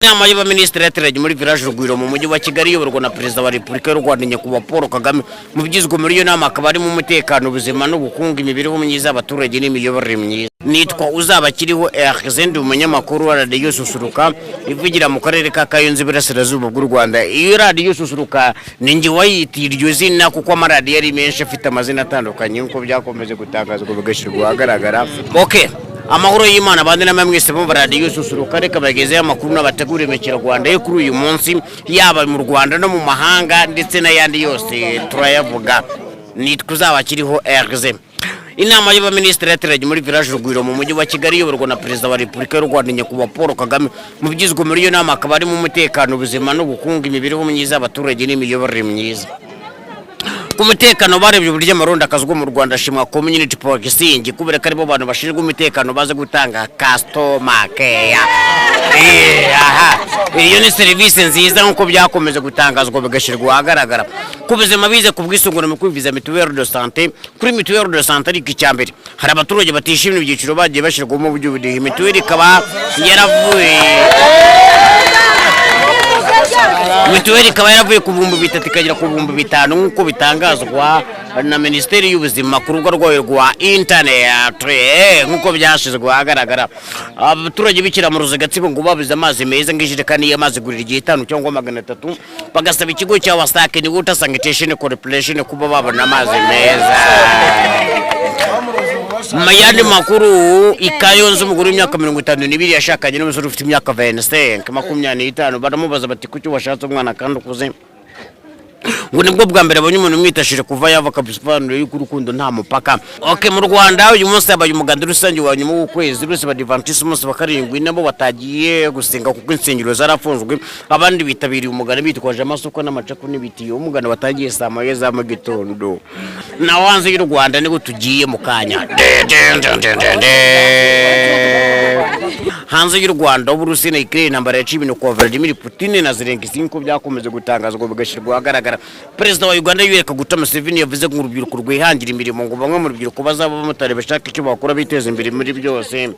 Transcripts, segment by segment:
Inama y'Abaminisitiri yateranye muri Village Urugwiro mu Mujyi wa Kigali, iyoborwa na Perezida wa Repubulika y'u Rwanda, Nyakubahwa Paul Kagame. Mu byizwe muri iyo nama akaba harimo umutekano, ubuzima n'ubukungu, imibereho myiza y'abaturage n'imiyoborere myiza. Nitwa Uzabakiriho Erike, umunyamakuru wa Radiyo Susuruka ivugira mu karere ka Kayonza, Iburasirazuba bw'u Rwanda. Iyo Radiyo Susuruka ni njye wayitiye iryo zina, kuko amaradiyo ari menshi afite amazina atandukanye, nk'uko byakomeje gutangazwa bigashyirwa ahagaragara. Okay. Amahoro y'Imana abandi namwe mwese bumva Radiyo Susuruka. Reka bagezeho amakuru n'abategura mu Kinyarwanda yo kuri uyu munsi, yaba mu Rwanda no mu mahanga, ndetse n'ayandi yose turayavuga. Nitwa Uzabakiriho Erike. Inama y'Abaminisitiri yateranye muri Village Urugwiro mu Mujyi wa Kigali, iyoborwa na Perezida wa Repubulika y'u Rwanda, Nyakubahwa Paul Kagame. Mu byizwe muri iyo nama akaba harimo umutekano, ubuzima n'ubukungu, imibereho myiza y'abaturage n'imiyoborere myiza. Ku mutekano, barebye uburyo amarondo akazwa mu Rwanda, ashimwa community policing, kubera ko aribo bantu bashinzwe umutekano baza gutanga customer care. Aha iyo ni serivisi nziza, nk'uko byakomeje gutangazwa bigashyirwa ahagaragara. Ku buzima, bize ku bwisungane mu kwivuza, mutuelle de santé. Kuri mutuelle de santé ariko, icya mbere, hari abaturage batishimira ibyiciro bagiye bashyirwamo by'ubudehe. Mituweli ikaba yaravuye ku 3000 ikagera ku 5000, nk'uko bitangazwa na Minisiteri y'Ubuzima ku rubuga rwayo rwa interineti, nk'uko byashyizwe ahagaragara. Abaturage b'Ikiramuruzi, Gatsibo, ngo babuze amazi meza, ngo ijerekani y'amazi igurira igihe itanu cyangwa 300, bagasaba ikigo cya WASAC, ni Water Sanitation Corporation, kuba babona amazi meza. Mu yandi makuru, i Kayonza umugore w'imyaka 52 yashakanye n'umusore ufite imyaka 25, 25. Baramubaza bati: "Kuki washatse umwana kandi ukuze?" Ngo nibwo bwa mbere abonye umuntu umwitashije kuva yava, akabisobanura yuko urukundo nta mupaka. Ok, mu Rwanda uyu munsi habaye umuganda rusange wa nyuma w'ukwezi. Bose Badivantisi umunsi wa karindwi nabo batagiye gusenga kuko insengero zarafunzwe. Abandi bitabiriye umuganda bitwaje amasuka n'amacaku n'ibitiyo. Umuganda watangiye saa 1 za mu gitondo. Naho hanze y'u Rwanda nibwo tugiye mu kanya. Hanze y'u Rwanda, Uburusiya na Ukraine, intambara yaciye ibintu kwa Vladimir Putin na Zelensky, nk'uko byakomeje gutangazwa bigashyirwa ahagaragara. Perezida wa Uganda Yoweri Kaguta Museveni yavuze ngo urubyiruko rwihangira imirimo, ngo bamwe mu rubyiruko bazaba abamotari bashaka icyo bakora biteza imbere muri byose.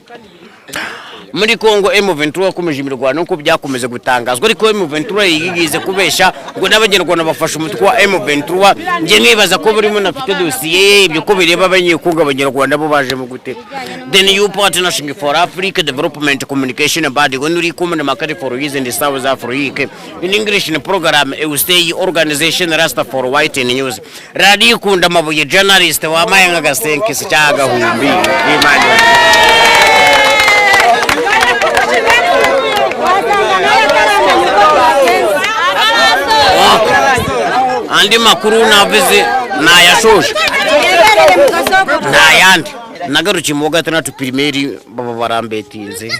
Muri Congo, M23 yakomeje imirwano nk'uko byakomeje gutangazwa, ariko M23 yigize kubesha ngo n'Abanyarwanda bafashe umutwe wa M23. Njye nibaza ko buri muntu afite dosiye ye, ibyo ko bireba Abanyekongo, Abanyarwanda bo baje mu gute? The New Partnership for Africa Development Communication Body when uri kumwe Makari for East and South Africa in English in program Eustay Organization Rasta for White News, Radio Ikunda Amabuye, journalist wamaye nk'agasenkisi cy'agahumbi. Imana. Wasanga nawe ataramenya uko byagenze. Andi makuru navuze nayashoje. Yibereye mu gasoko. Nta yandi. Nagarukiye mu wa gatandatu primaire, baba barambetinze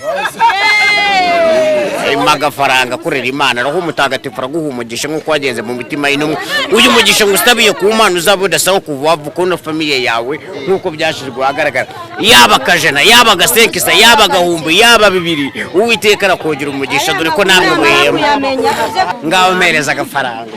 agafaranga. Akorera Imana, Roho Mutagatifu araguha umugisha nk'uko wagenze mu mitima y'intumwa. Uyu mugisha ngo usabiye ku Mana uzaba udasaba kuva wavuka na famille yawe, nk'uko byashyizwe ahagaragara. Yaba akajana, yaba agasenkisa, yaba agahumbi, yaba bibiri, Uwiteka arakongera umugisha, dore ko namwe muhema. Kuyamenya. Ngaho mpereza agafaranga.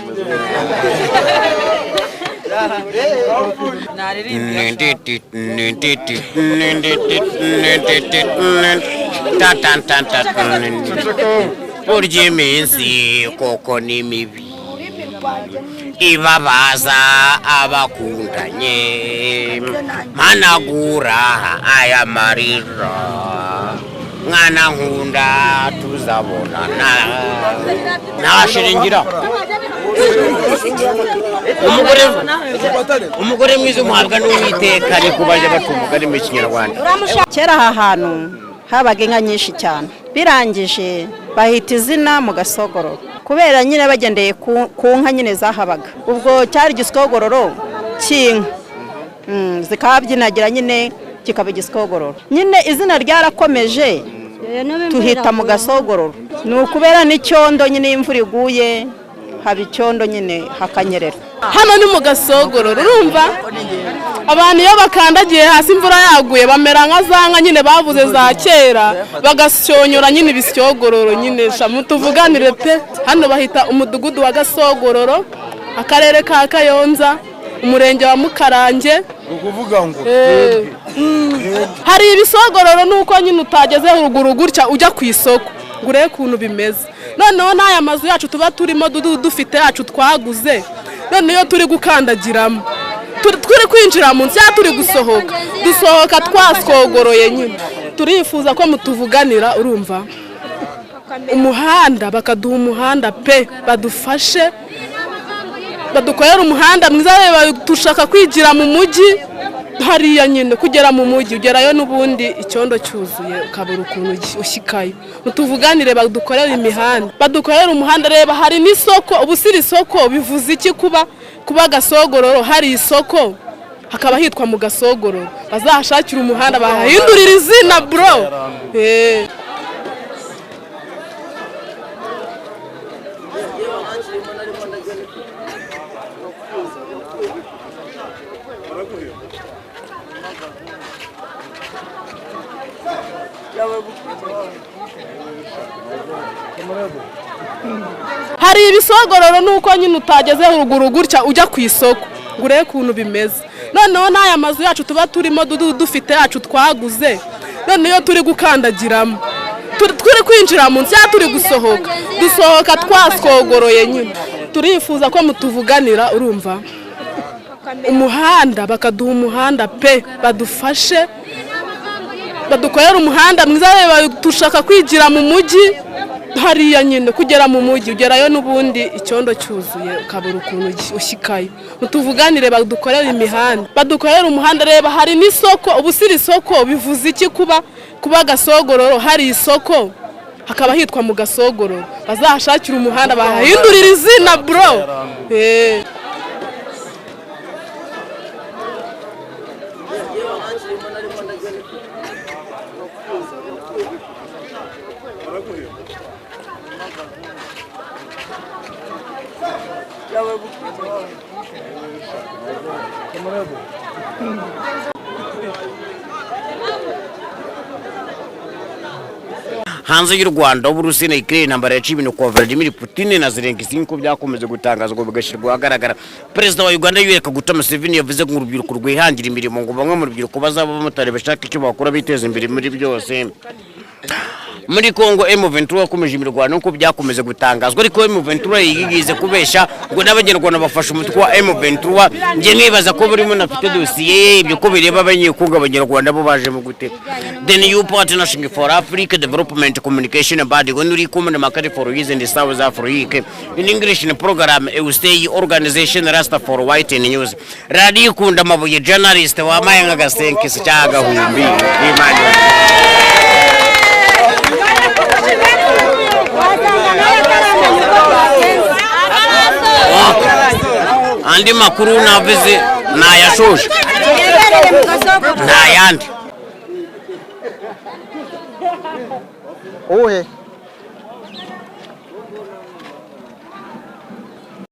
Burya iminsi koko ni mibi, ibabaza abakundanye. Mpanagura aya marira, mwana nkunda, tuzabonana ntashiringira. Umugore mwiza umuhabwa n'Uwiteka, ariko bajya baca umugani mu Kinyarwanda. Kera aha hantu habaga inka nyinshi cyane, birangije bahita izina mu Gasogororo kubera nyine bagendeye ku nka nyine zahabaga. Ubwo cyari igisogororo cy'inka, zikahabyinagira nyine, kikaba igisogororo nyine. Izina ryarakomeje, tuhita mu Gasogororo. Ni ukubera n'icyondo nyine, iyo imvura iguye haba icyondo nyine, hakanyerera. Hano ni mu Gasogororo. Urumva abantu iyo bakandagiye hasi imvura yaguye, bamera nka za nka nyine bavuze za kera, bagasyonyora nyine ibisyogororo nyine. Shamu tuvuganire pe. Hano bahita umudugudu wa Gasogororo, akarere ka Kayonza, umurenge wa Mukarange. Ni ukuvuga ngo Hari ibisogororo nuko nyine utageze ruguru gutya ujya ku isoko. ngo urebe ukuntu bimeze. Noneho n'aya mazu yacu tuba turimo dufite yacu twaguze, none iyo turi gukandagiramo turi kwinjira mu nzu cyangwa turi gusohoka, dusohoka twaswogoroye nyine. Turifuza ko mutuvuganira, urumva, umuhanda bakaduha umuhanda pe, badufashe badukorera umuhanda mwiza. Dushaka kwigira mu mujyi hariya nyine, kugera mu mujyi ugerayo n'ubundi icyondo cyuzuye ukabura ukuntu ushyikayo. Mutuvuganire badukorere imihanda, badukorere umuhanda. Reba hari n'isoko, ubu si isoko bivuze iki kuba Gasogororo hari isoko hakaba hitwa mu Gasogororo? Bazahashakira umuhanda bahahindurira izina bro. Hari ibisogororo nuko nyine utageze ruguru gutya ujya ku isoko ngo urebe ukuntu bimeze. Noneho n'aya mazu yacu tuba turimo dufite yacu twaguze, none iyo turi gukandagiramo turi kwinjira mu nzu cyangwa turi gusohoka, dusohoka twaswogoroye nyine. Turifuza ko mutuvuganira, urumva, umuhanda bakaduha umuhanda pe, badufashe badukorera umuhanda mwiza. Dushaka kwigira mu mujyi hariya nyine, kugera mu mujyi ugerayo n'ubundi icyondo cyuzuye ukabura ukuntu ushyikayo. Mutuvuganire badukorere imihanda, badukorere umuhanda. Reba hari n'isoko, ubu si isoko bivuze iki kuba Gasogororo hari isoko hakaba hitwa mu Gasogororo? Bazahashakira umuhanda bahahindurira izina bro. Hanze y'u Rwanda, Uburusiya na Ukraine, intambara yaciye ibintu kwa Vladimir Putin na Zelensky nk'uko byakomeje gutangazwa bigashyirwa ahagaragara. Perezida wa Uganda Yoweri Kaguta Museveni yavuze ko urubyiruko rwihangira imirimo, ngo bamwe mu rubyiruko bazaba abamotari bashaka icyo bakora biteza imbere muri byose. Muri Congo, M23 yakomeje imirwano nk'uko byakomeje gutangazwa, ariko M23 yigize kubesha ngo n'Abanyarwanda bafashe umutwe wa M23. Njye nibaza ko buri muntu afite dosiye ye, ibyo ko bireba Abanyekongo, Abanyarwanda bo baje mu gute? The New Partnership for Africa Development Communication Body when common market for East and South Africa in English in program Eustay Organization Rasta for White News Radio Kunda Mabuye journalist wamaye nk'agasenkisi cyagahumbi Imana. Wasanga nawe ataramenya uko byagenze. Andi makuru navuze nayashoje. Yibereye mu Gasogororo. Nta yandi. Uwuhe?